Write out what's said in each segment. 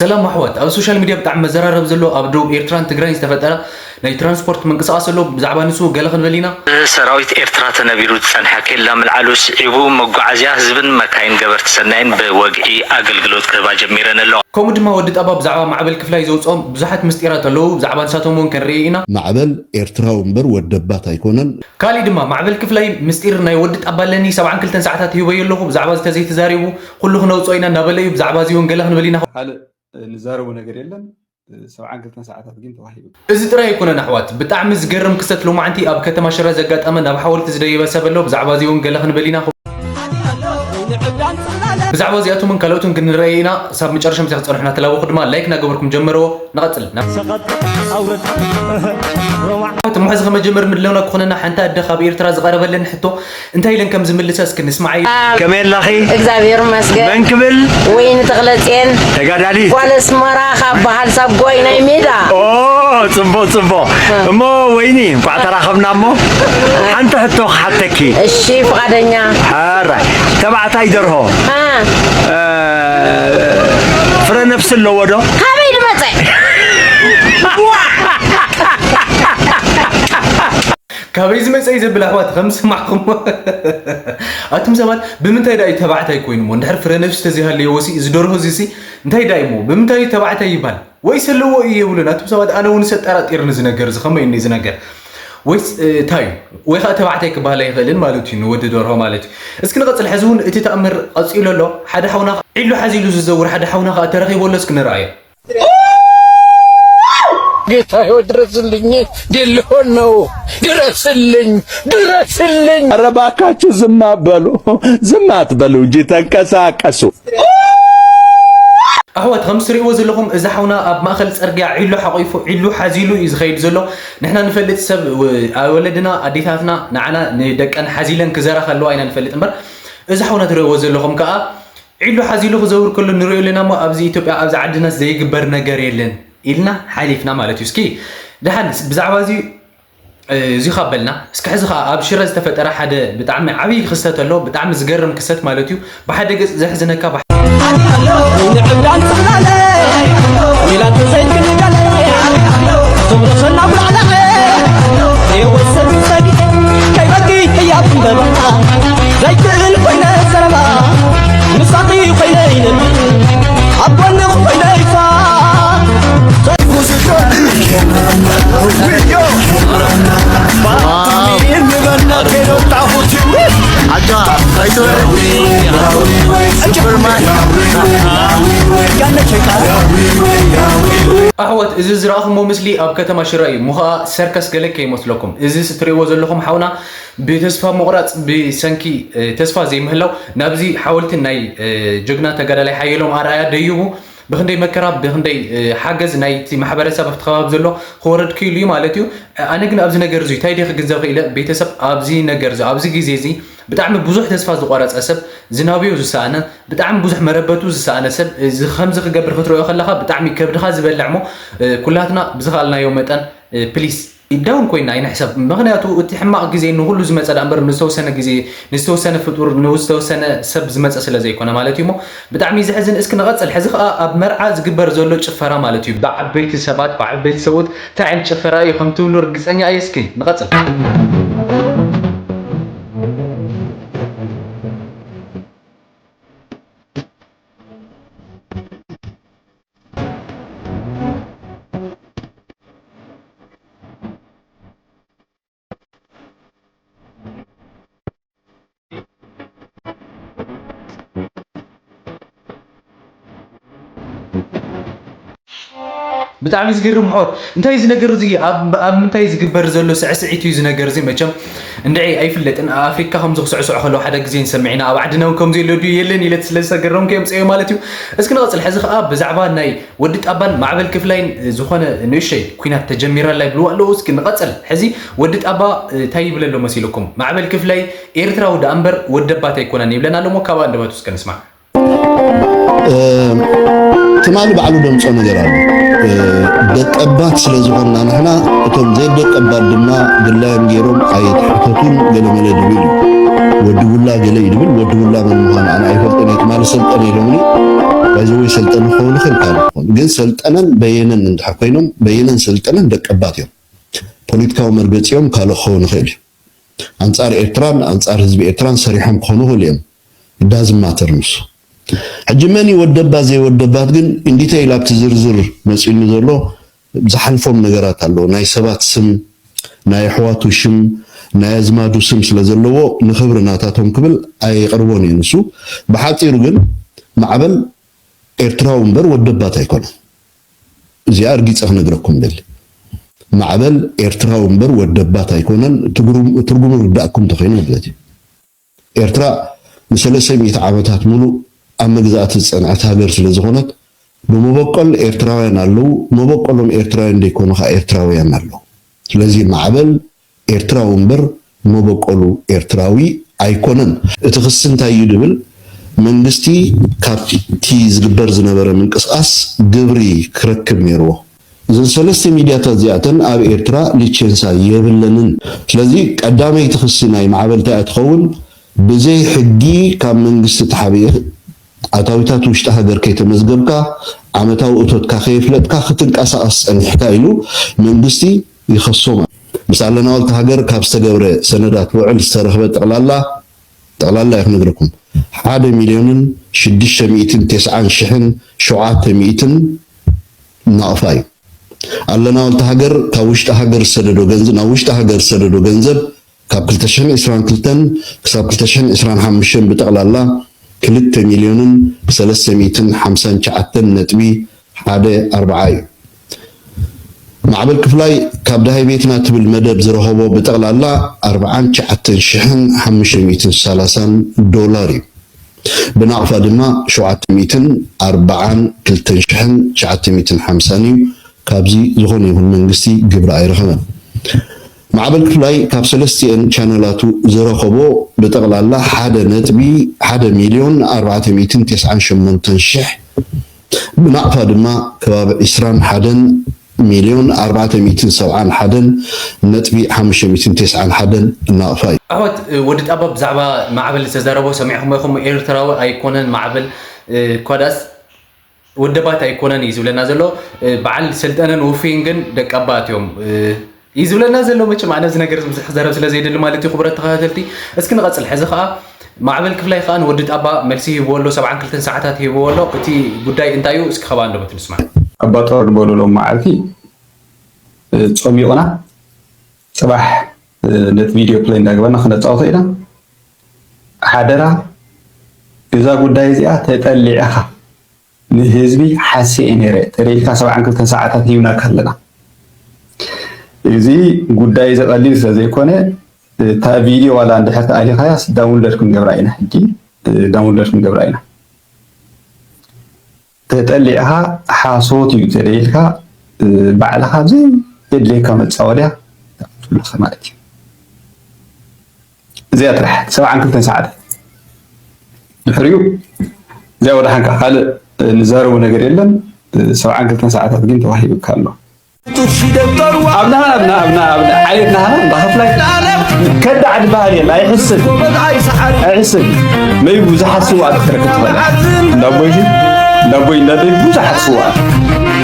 ሰላም ኣሕዋት፣ ኣብ ሶሻል ሚድያ ብጣዕሚ መዘራረቢ ዘሎ ኣብ ደቡብ ኤርትራን ትግራይን ዝተፈጠረ ናይ ትራንስፖርት ምንቅስቃስ ኣሎ። ብዛዕባ ንሱ ገለ ክንብል ኢና። ሰራዊት ኤርትራ ተነቢሩ ዝጸንሐ ኬላ ምልዓሉ ስዒቡ፣ መጓዓዝያ ህዝብን መካይን ገበርቲ ሰናይን ብወግዒ ኣገልግሎት ክህባ ጀሚረን ኣለዋ። ከምኡ ድማ ወዲ ጣባ ብዛዕባ ማዕበል ክፍላይ ዘውፅኦም ብዙሓት ምስጢራት ኣለዉ። ብዛዕባ ንሳቶም እውን ክንርኢ ኢና። ማዕበል ኤርትራዊ እምበር ወደባት ኣይኮነን። ካሊእ ድማ ማዕበል ክፍላይ ምስጢር ናይ ወዲ ጣባ ኣለኒ፣ ሰብዓን ክልተን ሰዓታት ሂበዮ ኣለኹ፣ ብዛዕባ እዚ ተዘይተዛሪቡ ኩሉ ክነውፅኦ ኢና እናበለ እዩ። ብዛዕባ እዚ እውን ገለ ክንብል ኢና። ካልእ ንዛረቦ ነገር የለን። ሰብዓን ክልተን ሰዓታት ግን ተዋሂቡ። እዚ ጥራይ ኣይኮነን ኣሕዋት፣ ብጣዕሚ ዝገርም ክስተት ሎማዕንቲ ኣብ ከተማ ሽረ ዘጋጠመ፣ ናብ ሓወልቲ ዝደየበ ሰብ ኣሎ። ብዛዕባ እዚ እውን ገለ ክንብል ኢና። ብዛዕባ እዚኣቶምን ካልኦትን ክንረአ ኢና። ክሳብ መጨረሻ ምሳይ ክፀንሑና ተላበኹ ድማ ላይክ እናገበርኩም ጀመርዎ። ንቐፅል። እሞ ሕዚ ከመጀመር ምድለውና ክኾነና ሓንቲ ኣደ ካብ ኤርትራ ዝቐረበለን ሕቶ እንታይ ኢለን ከም ዝምልሳ እስኪ ንስማዓዮ። ከመይ ኣለኺ? እግዚኣብሔር ይመስገን። መን ክብል? ወይኒ ተኽለጽዮን። ተጋዳሊት። ጓል ኣስመራ ካብ በዓል ሳጓይ ናይ ሜዳ። ኦ፣ ጽቡቕ፣ ጽቡቕ። እሞ ወይኒ፣ እንቋዕ ተራኸብና እሞ። ሓንቲ ሕቶ ክሓተኪ። እሺ፣ ፍቓደኛ። ሕራይ። ተባዕታይ ደርሆ። እ። እ፣ ፍረ ነፍሲ ኣለዎ ዶ? ካበይ ዝመጸ? ካበይ ዝመጸ እዩ ዘብል ኣሕዋት፣ ከም ዝሰማዕኹሞ። ኣቱም ሰባት፣ ብምንታይ ደኣ እዩ ተባዕታይ ኮይኑ እሞ? እንድሕር ፍረ ነፍሲ ተዘይሃለዎ ሲ፣ እዚ ደርሆ እዚ ሲ፣ እንታይ ደኣ እዩ እሞ? ብምንታይ እዩ ተባዕታይ ይባል? ወይስ ኣለዎ እዩ የብሉን? ኣቱም ሰባት፣ ኣነ እውን እሰ ጠራጢርኒ እዚ ነገር እዚ፣ ከመይ እዩ እዚ ነገር? ወይስ፣ እ፣ እንታይ እዩ? ወይ ኸዓ ተባዕታይ ክበሃል ኣይኽእልን ማለት እዩ፣ ንወዲ ደርሆ ማለት እዩ። እስኪ ንቐጽል፣ ሕዚ እውን እቲ ተኣምር ቀጺሉ ኣሎ። ሓደ ሓውና ዒሉ ሓዚሉ ዝዘውር ሓደ ሓውና ኸዓ ተረኺቡ ኣሎ፣ እስኪ ንርኣዮ። ጌታዮ ድረስልኝ፣ ዴልሆን ነው፣ ድረስልኝ፣ ድረስልኝ። ኧረ እባካችሁ ዝም አትበሉ፣ ዝም አትበሉ እንጂ ተንቀሳቀሱ። ኣሕዋት፣ ከም ትሪእዎ ዘለኹም፣ እዚ ሓውና ኣብ ማእኸል ጽርግያ ዒሉ ሓቒፉ፣ ዒሉ ሓዚሉ እዩ ዝኸይድ ዘሎ። ንሕና ንፈልጥ ሰብ፣ ው-፣ ወለድና፣ ኣዴታትና ንዓና፣ ንደቀን ሓዚለን ክዘራ ከለዋ ኢና ንፈልጥ እምበር፣ እዚ ሓውና ትሪእዎ ዘለኹም ከኣ ዒሉ ሓዚሉ ክዘውር ከሎ ንሪኦ ኣለና እሞ፣ ኣብዚ ኢትዮጵያ፣ ኣብዚ ዓድናስ ዘይግበር ነገር የለን ኢልና ሓሊፍና ማለት እዩ። እስኪ ደሓን ብዛዕባ እዚ፣ እ፣ እዚ ካብ በልና፣ እስኪ ሕዚ ኸዓ ኣብ ሽረ ዝተፈጠረ ሓደ ብጣዕሚ ዓብዪ ክስተት ኣሎ። ብጣዕሚ ዝገርም ክስተት ማለት እዩ። ብሓደ ገጽ ዘሕዝነካ፣ ብሓ- ንዕብዳን ጽላለ ሚላቱ ዘይክልደለ፣ ትምረሰና ብላዕላኸ፣ የወሰን ሰጊ፣ ከይበቂ ህያብ እምበበና፣ ዘይክእል ኮይነ ዘረባ፣ ምሳኺ ኮይነ ይነብር፣ ኣብ ጎንኽ ኮይነ ይፋ። ኣሕዋት፣ እዚ ዝረኣኹሞ ምስሊ ኣብ ከተማ ሽረ እዩ። እሞ ኸኣ ሰርከስ ገለ ከይመስለኩም። እዚ እትሪእዎ ዘለኹም ሓውና ብተስፋ ምቑራጽ፣ ብሰንኪ፣ እ፣ ተስፋ ዘይምህላው ናብዚ ሓወልቲ ናይ፣ እ፣ ጀግና ተጋዳላይ ሓየሎም ኣርኣያ ደይቡ ብኽንደይ መከራ፣ ብኽንደይ፣ እ፣ ሓገዝ ናይቲ ማሕበረሰብ ኣብቲ ከባቢ ዘሎ ክወርድ ክኢሉ እዩ ማለት እዩ። ኣነ ግን ኣብዚ ነገር እዚ እንታይ ድየ ክግንዘብ ክኢለ? ቤተሰብ ኣብዚ ነገር እዚ፣ ኣብዚ ግዜ እዚ ብጣዕሚ ብዙሕ ተስፋ ዝቆረጸ ሰብ፣ ዝናብዮ ዝሰኣነ፣ ብጣዕሚ ብዙሕ መረበቱ ዝሰኣነ ሰብ፣ እዚ ከምዚ ክገብር ክትሪኦ ከለኻ ብጣዕሚ ከብድኻ ዝበልዕ እሞ፣ እ፣ ኩላትና ብዝኸኣልናዮ መጠን፣ እ፣ ፕሊስ ዳውን ኮይና ኣይንሕሰብ። ምኽንያቱ እቲ ሕማቕ ግዜ ንኹሉ ዝመጸ ደኣ እምበር ንዝተወሰነ ግዜ፣ ንዝተወሰነ ፍጡር፣ ንዝተወሰነ ሰብ ዝመጸ ስለ ዘይኮነ ማለት እዩ እሞ ብጣዕሚ እዩ ዘሕዝን። እስኪ ንቐጽል። ሕዚ ኸኣ ኣብ መርዓ ዝግበር ዘሎ ጭፈራ ማለት እዩ። ብዓበይቲ ሰባት፣ ብዓበይቲ ሰብኡት እንታይ ዓይነት ጭፈራ እዩ ከም ትብሉ ርግጸኛ እየ። እስኪ ንቐጽል። ብጣዕሚ ዝገርም ኣሕዋት፣ እንታይ እዚ ነገር እዚ? ኣብ፣ ኣብ ምንታይ ዝግበር ዘሎ ስዕስዒት እዩ እዚ ነገር እዚ? መቸም እንድዒ ኣይፍለጥን። ኣብ ኣፍሪካ ከምዚ ክስዕስዑ ከለዉ ሓደ ግዜ ንሰምዕ ኢና። ኣብ ዓድና እውን ከምዚ የሎ ድዩ የለን ኢለ ስለ ዝተገረምኩ የምፅኦ ማለት እዩ። እስኪ ንቐፅል። ሕዚ ከዓ ብዛዕባ ናይ ወዲ ጣባን ማዕበል ክፍላይን ዝኾነ ንእሸይ ኲናት ተጀሚራ ኣላ ይብልዋ ኣለዉ። እስኪ ንቐፅል። ሕዚ ወዲ ጣባ እንታይ ይብል ኣሎ መሲልኩም? ማዕበል ክፍላይ ኤርትራዊ ደኣ እምበር ወደባት ኣይኮነን ይብለና ኣሎ እሞ ካብ ኣንደበቱ እስከ ንስማዕ። እ፣ ትማሊ ባዕሉ ደምጾ ነገር ኣሎ። እ፣ ደቀባት ስለ ዝኾንና ንሕና፣ እቶም ዘይደቀባት ድማ ድላዮም ገይሮም ኣይትሕተቱን ገለመለ ድብል እዩ። ወዲ ቡላ ገለ እዩ ድብል፣ ወዲ ቡላ መን ምዃኑ ኣነ ኣይፈልጥን እየ። ትማሊ ሰልጠነ ኢሎምኒ። ባይዘወይ ሰልጠነ ክኸውን ይኽእል ካልእ ክኸውን፣ ግን ሰልጠነን በየነን እንድሕር ኮይኖም፣ በየነን ሰልጠነን ደቀባት እዮም። ፖለቲካዊ መርገፂኦም ካልእ ክኸውን ይኽእል እዩ። ኣንፃር ኤርትራን ኣንፃር ህዝቢ ኤርትራን ሰሪሖም ክኾኑ ይኽእሉ እዮም። ዳዝማተር ንሱ። ሕጂ መን ይወደባት ዘይወደባት ግን እንዲተይ ኢላ ኣብቲ ዝርዝር መፂኡኒ ዘሎ ዝሓልፎም ነገራት ኣለዉ። ናይ ሰባት ስም፣ ናይ ኣሕዋቱ ሽም፣ ናይ ኣዝማዱ ስም ስለ ዘለዎ ንኽብሪ ናታቶም ክብል ኣየቕርቦን እየ። ንሱ ብሓፂሩ ግን ማዕበል ኤርትራዊ እምበር ወደባት ኣይኮነን። እዚኣ እርጊፀ ክነግረኩም ደሊ። ማዕበል ኤርትራዊ እምበር ወደባት ኣይኮነን። ትግሩ-፣ ትርጉሙ ርዳእኩም እንተኾይኑ ማለት እዩ። ኤርትራ ንሰለስተ ሚእቲ ዓመታት ሙሉእ ኣብ መግዛእቲ ዝጸንዐት ሃገር ስለ ዝኾነት፣ ብመበቆል ኤርትራውያን ኣለዉ፣ መበቆሎም ኤርትራውያን ዘይኮኑ ኸኣ ኤርትራውያን ኣለዉ። ስለዚ ማዕበል ኤርትራዊ እምበር መበቆሉ ኤርትራዊ ኣይኮነን። እቲ ክሲ እንታይ እዩ ድብል፣ መንግስቲ ካብቲ ዝግበር ዝነበረ ምንቅስቓስ ግብሪ ክረክብ ነይርዎ። እዘን ሰለስተ ሚድያታት እዚኣተን ኣብ ኤርትራ ሊቸንሳ የብለንን። ስለዚ ቀዳመይቲ ክሲ ናይ ማዕበል እንታይ እያ ትኸውን? ብዘይ ሕጊ ካብ መንግስቲ ተሓቢእ ኣታዊታት ውሽጢ ሃገር ከይተመዝገብካ፣ ዓመታዊ እቶትካ ከየፍለጥካ ክትንቀሳቐስ ጸኒሕካ ኢሉ መንግስቲ ይኸሶም። ምስ ኣለና ወልተ ሃገር ካብ ዝተገብረ ሰነዳት ውዕል ዝተረኽበ ጠቕላላ፣ ጠቕላላ እየ ክነግረኩም፣ ሓደ ሚልዮንን ሽዱሽተ ሚእትን ተስዓን ሽሕን ሸውዓተ ሚእትን ናቕፋ እዩ። ኣለና ወልተ ሃገር ካብ ውሽጢ ሃገር ዝሰደዶ ገንዘብ፣ ናብ ውሽጢ ሃገር ዝሰደዶ ገንዘብ ካብ ክልተ ሽሕን ዕስራን ክልተን ክሳብ ክልተ ሽሕን ዕስራን ሓሙሽተን ብጠቕላላ ክልተ ሚልዮንን ሰለስተ ሚእትን ሓምሳን ትሽዓተን ነጥቢ ሓደ ኣርብዓ እዩ። ማዕበል ክፍላይ ካብ ደሃይ ቤትና ትብል መደብ ዝረኸቦ ብጠቕላላ ኣርብዓን ትሽዓተን ሽሕን ሓሙሽተ ሚእትን ሰላሳን ዶላር እዩ። ብናቕፋ ድማ ሸውዓተ ሚእትን ኣርብዓን ክልተን ሽሕን ትሽዓተ ሚእትን ሓምሳን እዩ። ካብዚ ዝኾነ ይኹን መንግስቲ ግብሪ ኣይረኸበን። ማዕበል ክፍላይ ካብ ሰለስቲአን ቻነላቱ ዝረኸቦ ብጠቕላላ ሓደ ነጥቢ ሓደ ሚልዮን ኣርባዕተ ሚእትን ተስዓን ሸሞንተን ሽሕ፣ ብናቕፋ ድማ ከባቢ ዕስራን ሓደን ሚልዮን ኣርባዕተ ሚእትን ሰብዓን ሓደን ነጥቢ ሓሙሽተ ሚእትን ተስዓን ሓደን ናቕፋ እዩ። ኣሕዋት፣ ወዲ ጣባ ብዛዕባ ማዕበል ዝተዛረቦ ሰሚዕኹም ኢኹም። ኤርትራዊ ኣይኮነን ማዕበል፣ እኳ ዳስ ወደባት ኣይኮነን እዩ ዝብለና ዘሎ። በዓል ሰልጠነን ውፉይን ግን ደቀባት እዮም እዩ ዝብለና ዘሎ። መቸም ኣነ እዚ ነገር ብዙሕ ክዛረብ ስለ ዘይደሊ ማለት እዩ። ክቡራት ተኸታተልቲ፣ እስኪ ንቐጽል። ሕዚ ኸኣ ማዕበል ክፍላይ ኸኣ ንወዲ ጣባ መልሲ ሂብዎ ኣሎ፣ ሰብዓን ክልተን ሰዓታት ሂብዎ ኣሎ። እቲ ጉዳይ እንታይ እዩ? እስኪ ኻብኣ ኣንደበት ንስማዕ። ኣባ ጦር ዝበሉ ሎም መዓልቲ፣ እ፣ ጾሚቑና፣ ጽባሕ፣ እ፣ ነቲ ቪድዮ ፕለይ እንዳገበርና ክነጻውቶ ኢና። ሓደራ፣ እዛ ጉዳይ እዚኣ ተጠሊዕኻ ንህዝቢ ሓስየ ነይረ፣ ተደሊልካ ሰብዓን ክልተን ሰዓታት ሂብናካ ኣለና። እዚ ጉዳይ እዚ ቀሊል ስለ ዘይኮነ፣ እታ ቪድዮ ዋላ እንድሕር ተኣሊኻያስ ዳውንሎድ ክንገብራ ኢና። ሕጂ፣ እ፣ ዳውንሎድ ክንገብራ ኢና። ተጠሊዕኻ ሓሶት እዩ ተደይልካ፣ እ፣ ባዕልኻ ብዘየድልየካ መጻወድያ ትኣቱ ኣለኻ ማለት እዩ። እዚኣ ጥራሕ ሰብዓን ክልተን ሰዓታት። ድሕሪኡ እዚኣ ወደ ሓንካ ካልእ፣ እ፣ ንዛረቦ ነገር የለን። እ፣ ሰብዓን ክልተን ሰዓታት ግን ተዋሂቡካ ኣሎ። ኣብና፣ ኣብና፣ ኣብና፣ ኣብና፣ ዓሌትና ሃና፣ እንዳ ክፍላይ ከዳዕ ዝበሃል የለ፣ ኣይሕስብ፣ ኣይሕስብ። መይ ብዙሓት ስውኣት ክትረክብ ትኽእል። እንዳ ኣቦይ ሲ፣ እንዳ ኣቦይ፣ እንዳ ኣደይ ብዙሓት ስውኣት።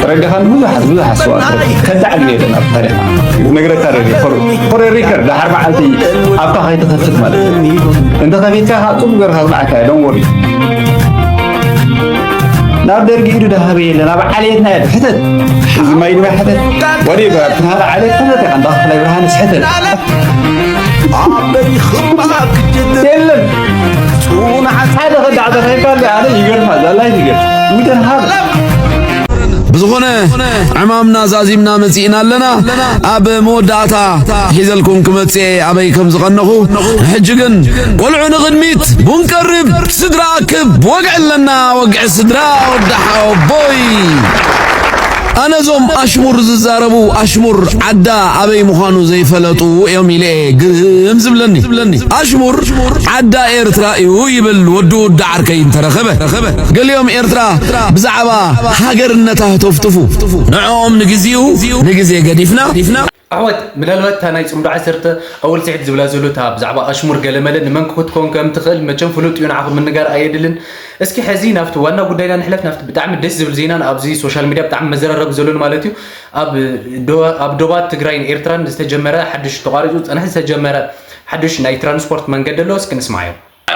ተረጋኻን ብዙሓት፣ ብዙሓት ስውኣት ትረክብ። ከዳዕ ግን የለን ኣብ ታሪኽና። ነግረካ ደሊ፣ ፎር፣ ፎር ሪከርድ፣ ደሓር መዓልቲ ኣብካ ከይትኸፍት ማለት እዩ። እንተ ኸፊትካ፣ ካብ ጽቡቕ ገርካ ዝብላዕካ እየ፣ don't worry። ናብ ደርጊ ኢዱ ደሃበ የለን፣ ኣብ ዓሌትና እየ ሕተት። እዚ ማይ ድማ ሕተት። ወዲ ብርሃን ዓሌት ሕተት ኢኻ፣ እንዳ ክፍላይ ብርሃንስ ሕተት። የለን። ሓደ ኸዳዕ ተረኺብካ ኣሎ፣ ኣነ ይገርማ፣ ዛላይ ይገርም። We don't have it። ብዝኾነ ዕማምና ዛዚምና መጺእና ኣለና። ኣብ መወዳእታ ሒዘልኩም ክመጽእ ኣበይ ከም ዝቐነኹ። ሕጂ ግን ቆልዑ ንቕድሚት፣ ቡን ቀርብ፣ ስድራ ኣክብ፣ ወግዒ ኣለና፣ ወግዒ ስድራ፣ ወዲ ሓወቦይ። ኣነ እዞም ኣሽሙር ዝዛረቡ፣ ኣሽሙር ዓዳ ኣበይ ምዃኑ ዘይፈለጡ እዮም ኢለ እየ ግርም ዝብለኒ። ኣሽሙር ዓዳ ኤርትራ እዩ ይብል ወዲ ውዲ ዓርከይ እንተረኸበ። ገሊኦም ኤርትራ ብዛዕባ ሃገርነታ ተፍትፉ። ንዕኦም ንግዜኡ፣ ንግዜ ገዲፍና። ኣሕዋት፣ ምናልባት እታ ናይ ጽምዶ ዓሰርተ ኣወል ስዒድ ዝብላ ዘሎ እታ ብዛዕባ ኣሽሙር ገለመለ ንመን ክትኮን ከም ትኽእል መቸም ፍሉጥ እዩ፣ ንዓኹም ምንጋር ኣየድልን። እስኪ ሕዚ ናብቲ ዋና ጉዳይና ንሕለፍ፣ ናብቲ ብጣዕሚ ደስ ዝብል ዜናን ኣብዚ ሶሻል ሚድያ ብጣዕሚ መዘራረቢ ዘሎን ማለት እዩ። ኣብ ዶ-፣ ኣብ ዶባት ትግራይን ኤርትራን ዝተጀመረ ሓድሽ፣ ተቋሪጹ ዝጸንሐ ዝተጀመረ ሓድሽ ናይ ትራንስፖርት መንገዲ ኣሎ። እስኪ ንስማዓዮ።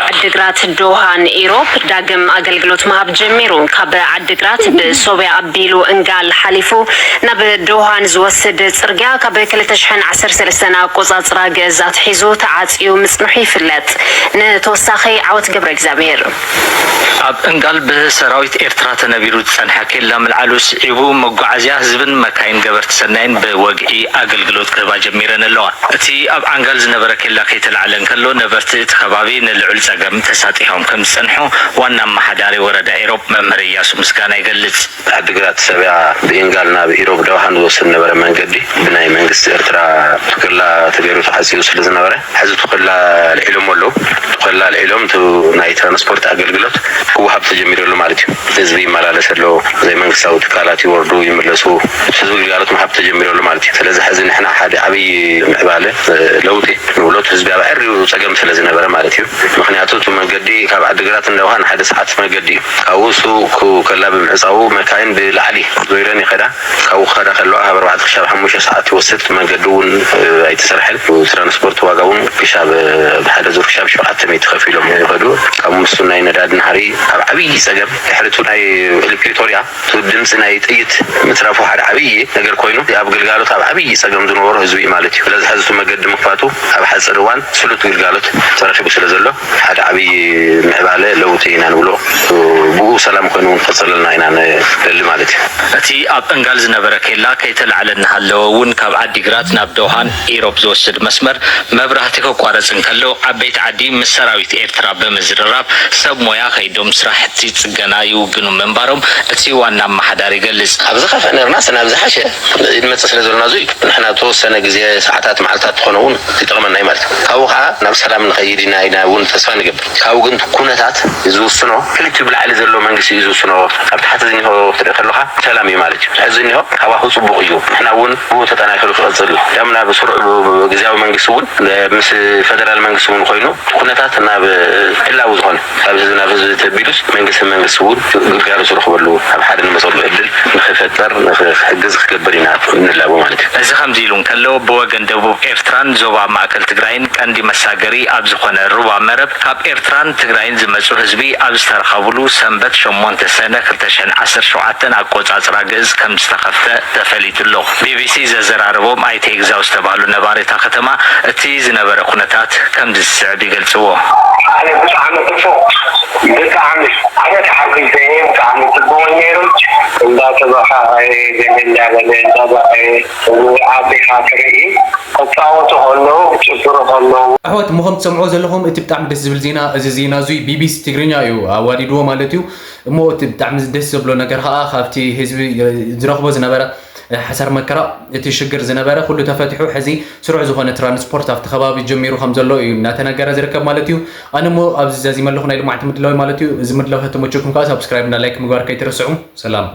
ዓድግራት ዶሃን ኢሮብ ዳግም ኣገልግሎት ምሃብ ጀሚሩ። ካብ ዓድግራት ብሶብያ ኣቢሉ እንጋል ሓሊፉ ናብ ዶሃን ዝወስድ ጽርግያ ካብ ክልተ ሽሕን ዓሰርተ ሰለስተን ኣቆጻጽራ ግእዝ ኣትሒዙ ተዓጽዩ ምጽንሑ ይፍለጥ። ንተወሳኺ ዓወት ገብረ እግዚኣብሔር። ኣብ እንጋል ብሰራዊት ኤርትራ ተነቢሩ ዝጸንሐ ኬላ ምልዓሉ ስዒቡ፣ መጓዓዝያ ህዝብን መካይን ገበርቲ ሰናይን ብወግዒ ኣገልግሎት ክህባ ጀሚረን ኣለዋ። እቲ ኣብ ዓንጋል ዝነበረ ኬላ ከይተላዕለ እንከሎ፣ ነበርቲ እቲ ከባቢ ንልዑል ጸገም ተሳጢሖም ከም ዝጸንሑ ዋና ኣመሓዳሪ ወረዳ ኢሮብ መምህር እያሱ ምስጋና ይገልጽ። ዓድግራት ሰብያ ብኢንጋል ናብ ኢሮብ ደውሃን ዝወስድ ነበረ መንገዲ ብናይ መንግስቲ ኤርትራ ትኩላ ተገይሩ ተዓጽዩ ስለ ዝነበረ፣ ሕዚ ትኩላ ኣልዒሎም ኣለዉ። ትኩላ ኣልዒሎም፣ እቲ ናይ ትራንስፖርት ኣገልግሎት ክወሃብ ተጀሚሩ ኣሎ ማለት እዩ። ህዝቢ ይመላለስ ኣሎ፣ ዘይመንግስታዊ ትካላት ይወርዱ ይምለሱ፣ ህዝቢ ግልጋሎት ምሃብ ተጀሚሩ ኣሎ ማለት እዩ። ስለዚ ሕዚ ንሕና ሓደ ዓብዪ ምዕባለ፣ እ፣ ለውጢ ንብሎ፣ እቲ ህዝቢ ኣብ ኣዕርዩ ጸገም ስለ ዝነበረ ማለት እዩ። ምኽንያቱ እቲ መንገዲ ካብ ዓድግራት ንደውሃን ሓደ ሰዓት መገዲ እዩ። ካብኡ እሱ ኩ-፣ ከላ ብምዕጻዉ መካይን ብላዕሊ ዞይረን ይኸዳ። ካብኡ ክኸዳ ከለዋ ካብ ኣርባዕተ ክሻብ ሓሙሽተ ሰዓት ይወስድ። እቲ መንገዲ እውን፣ እ፣ ኣይተሰርሐን። ትራንስፖርት ዋጋ እውን ክሻብ፣ እ፣ ብሓደ ዙር ክሻብ ሸውዓተ ሚእቲ ከፊሎም ይኸዱ። ካብ ምስናይ ነዳዲ ናህሪ ኣብ ዓብዪ ጸገም፣ ድሕሪ እቲ ናይ ፕሪቶርያ እቲ ድምፂ ናይ ጥይት ምትራፉ ሓደ ዓብዪ ነገር ኮይኑ፣ ኣብ ግልጋሎት ኣብ ዓብዪ ጸገም ዝነበሮ ህዝቢ እዩ ማለት እዩ። ስለዚ ሕዚ እቲ መገዲ ምኽፋቱ ኣብ ሓፂር እዋን ስሉጥ ግልጋሎት ተረኪቡ ስለ ዘሎ፣ ሓደ ዓብዪ ምዕባለ ለውጢ ኢና ንብሎ። ብኡ ሰላም ኮይኑ እውን ክቕፅለልና ኢና ንደሊ ማለት እዩ። እቲ ኣብ እንጋል ዝነበረ ኬላ ከይተላዕለ እናሃለወ እውን፣ ካብ ዓዲግራት ናብ ደውሃን ኢሮብ ዝወስድ መስመር መብራህቲ ከቋረጽ እንከሎ፣ ዓበይቲ ዓዲ ምስ ሰራዊት ኤርትራ ብምዝርራብ ሰብ ሞያ ከይዶም ስራሕቲ ጽገና ይውግኑ ምንባሮም እቲ ዋና ኣመሓዳሪ ይገልጽ። ኣብ ዝኸፍአ ነርናስ ናብ ዝሓሸ ይመጽእ ስለ ዘሎና፣ እዚ ንሕና ተወሰነ ግዜ፣ ሰዓታት፣ መዓልታት ትኾነ እውን ይጠቕመና እዩ ማለት እዩ። ካብኡ ከዓ ናብ ሰላም ንኸይድ ኢና፣ ኢና እውን ተስፋ ንገብር። ካብኡ ግን ኩነታት ዝውስኖ፣ ክልቲኡ ብላዕሊ ዘሎ መንግስቲ እዩ ዝውስኖ። ኣብ ታሕቲ ዝኒሆ ክትርኢ ከለኻ ሰላም እዩ ማለት እዩ። ሕዚ ዝኒሆ ሃዋሁ ጽቡቕ እዩ። ንሕና እውን ብኡ ተጠናኺሩ ክቐጽል፣ ያም ናብ ስሩዕ ብ-፣ ብ-፣ ግዝያዊ መንግስቲ እውን፣ እ፣ ምስ ፈደራል መንግስቲ እውን ኮይኑ ኩነታት ናብ፣ እ፣ ዕላዊ ዝኾነ ካብ ህዝቢ ናብ ህዝቢ ተቢሉስ መንግስቲ መንግስቲ እውን ግልጋሎት ዝረኽበሉ ኣብ ሓደ ንመጸሉ ዕድል ንኽፈጠር ንኽሕግዝ ክገብር ኢና እንላቦ ማለት እዩ። እዚ ከምዚ ኢሉ እንከሎ፣ ብወገን ደቡብ ኤርትራን ዞባ ማእከል ትግራይን ቀንዲ መሳገሪ ኣብ ዝኾነ ሩባ መረብ ካብ ኤርትራን ትግራይን ዝመጹ ህዝቢ ኣብ ዝተረኸብሉ ሰንበት ሸሞንተ ሰነ ክልተ ሽሕን ዓሰርተ ሸውዓተን ኣቆጻጽራ ግእዝ ከም ዝተኸፍተ ተፈሊጡ ኣሎ። ቢቢሲ ዘዘራረቦም ኣይተ ይግዛው ዝተባህሉ ነባሪ እታ ከተማ እቲ ዝነበረ ኩነታት ከምዚ ዝስዕብ ይገልጽዎ። ኣነ ብጣዕሚ ጽቡቕ፣ ብጣዕሚ ኣነ ተሓጒሰ እየ፣ ብጣዕሚ ጽቡቕ ነይሩ። እንዳተበኻኸየ፣ ገለ እንዳበለ፣ እንዳበኸየ፣ ኣዴኻ ትርኢ፣ ክጻወቱ ከለዉ፣ ክጭፍሩ ከለዉ። ኣሕዋት፣ እሞ ከም ትሰምዕዎ ዘለኹም፣ እቲ ብጣዕሚ ደስ ዝብል ዜና፣ እዚ ዜና እዙይ ቢቢሲ ትግርኛ እዩ ኣዋዲድዎ ማለት እዩ። እሞ እቲ ብጣዕሚ ደስ ዘብሎ ነገር ኸዓ፣ ካብቲ ህዝቢ ዝረኽቦ ዝነበረ ሓሳር መከራ፣ እቲ ሽግር ዝነበረ ኩሉ ተፈቲሑ፣ ሕዚ ስሩዕ ዝኾነ ትራንስፖርት ኣብቲ ከባቢ ጀሚሩ ከም ዘሎ እዩ እናተነገረ ዝርከብ ማለት እዩ። ኣነ እሞ ኣብዚ ዛዚመ ኣለኹ ናይ ልምዓት ምድላው ማለት እዩ። እዚ ምድላው ተተመቸኩም ከዓ ሳብስክራይብ እና ላይክ ምግባር ከይትረስዑ። ሰላም።